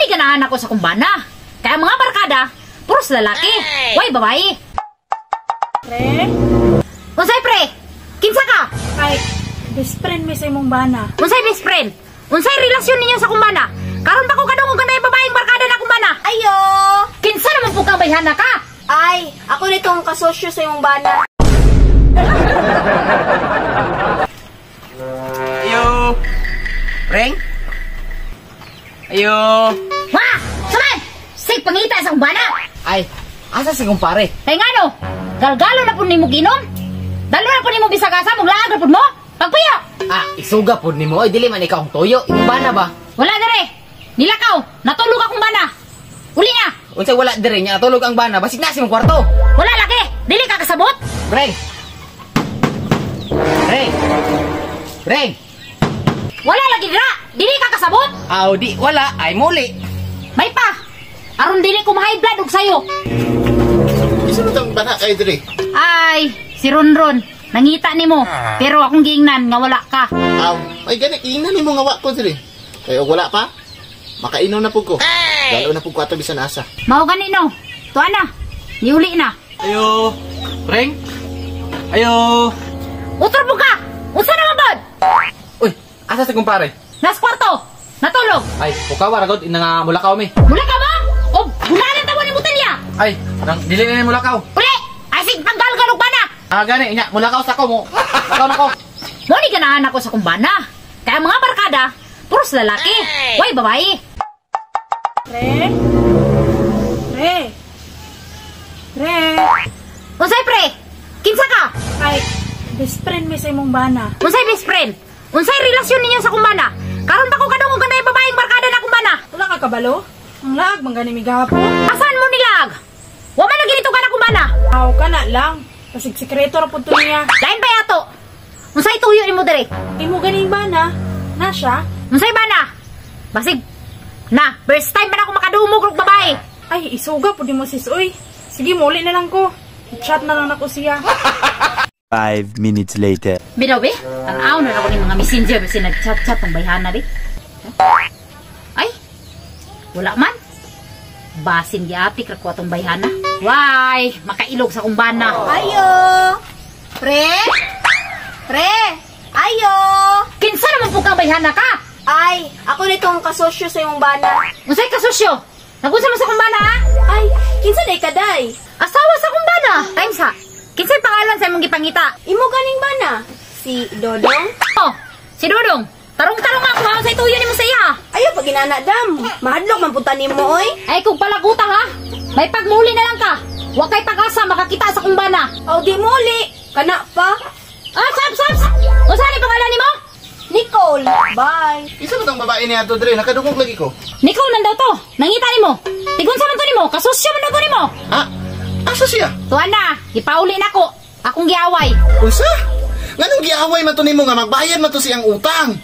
ni ganahan ako sa kumbana. Kaya mga barkada, puros lalaki. Way babae. Pre? Unsay pre? Kinsa ka? Ay, best friend mi sa imong bana. Unsay best friend? Unsay relasyon ninyo sa kumbana? Karon pa ko kadungog kanay babaeng barkada na kumbana. Ayo! Kinsa naman po kang bayhana ka? Ay, ako nito ang kasosyo sa imong bana. Ayo. Reng? Ayo. Wa! Saman! Sig pangita sa kumbana. Ay, asa si kumpare? Kay ngano? Galgalo na pud nimo ginom? Dalo na pud nimo bisag asa mong laag na pud mo? Pagpuyo! Ah, isuga pud nimo. Oy, dili man ikaw ang toyo. Imong bana ba? Wala dere. Nilakaw, natulog akong bana. Uli na. Unsay wala dire nya natulog ang bana, basig na sa imong kwarto. Wala lagi. Dili ka kasabot. Reng. Reng. Reng. Wala lagi dira. Dili ka kasabot. Aw, di wala ay muli. May pa. Aron dili ko ma-high blood og sayo. Isa na tang bana kay diri. Ay, si Ronron. Nangita nimo, pero akong giingnan nga wala ka. Aw, ay gani ingnan nimo nga wa ko diri. Kay og wala pa, makainom na pud ko. Galo na pud ko ato bisan asa. Mao gani no. Tuwa na. Niuli na. Ayo. Reng. Ayo. Utro po ka. Unsa naman bod? Uy, asa si kumpare? Nas kwarto. Natulog. Ay, pukaw ra gud ina nga mulakaw mi. Mula ka ba? O bunalan ta mo ni botelya. Ay, nang dili na ni mulakaw. Uli! Ay sig panggalgalog ba na? Ah, gani nya mulakaw sa ko mo. Lakaw na ko. Mo ni ganahan ako sa kumbana. Kaya mga barkada, puros lalaki. Way babae. Pre? Pre? Pre? Unsay pre? Kinsa ka? Ay, best friend mi sa imong bana. Unsay best friend? Unsay relasyon ninyo sa kumbana? Karon pa ko kadungog kanay babaeng barkada na kumbana. Wala ka kabalo? Ang laag man gani mi gahapon. Asan mo nilag? Wa man na ginito ka na kumbana. Aw ka na lang. Basig sikreto ra pud to niya. Lain pa yato. Unsay tuyo nimo dere? Imo ganing bana? Na siya? Unsay bana? Basig na, first time man ako makadumog og babae. Ay, isuga pud nimo sis oy. Sige, muli na lang ko. Chat na lang nako siya. 5 minutes later. Binaw be, tanaw na ako ni mga messenger kasi nag-chat-chat ang bayhana be. Ay, wala man. Basin giapik ra ko atong bayhana. Why, makailog sa kumbana. Ayo! Pre? Pre? Ayo! Kinsa naman po kang bayhana ka? Ay, ako nito ang kasosyo sa imong bana. Unsay kasosyo? Nagunsa man sa kumbana ha? Ay, kinsa day kaday? Asawa sa kumbana. Time sa. Kinsay pangalan sa imong gipangita? Imo ganing bana? Si Dodong? Oh, si Dodong. Tarong-tarong ako ha, unsay tuyo nimo sa iya? Ayo pag inana dam. Mahadlok man pud nimo oy. Ay kung palaguta ha, may pagmuli na lang ka. Wa kay pag-asa makakita sa kumbana. Aw di muli. Kana pa. Ah, sab sab. Unsa ni pangalan nimo? Nicole. Bye. Isa na tang babae niya ato diri, nakadungog lagi ko. Nicole man daw to. Nangita nimo. Tigun sa man to nimo, kasosyo man daw to nimo. Ah, asa siya? Tuan na, gipauli nako. Akong giaway. Unsa? Nganong giaway man to nimo nga magbayad man to siyang utang?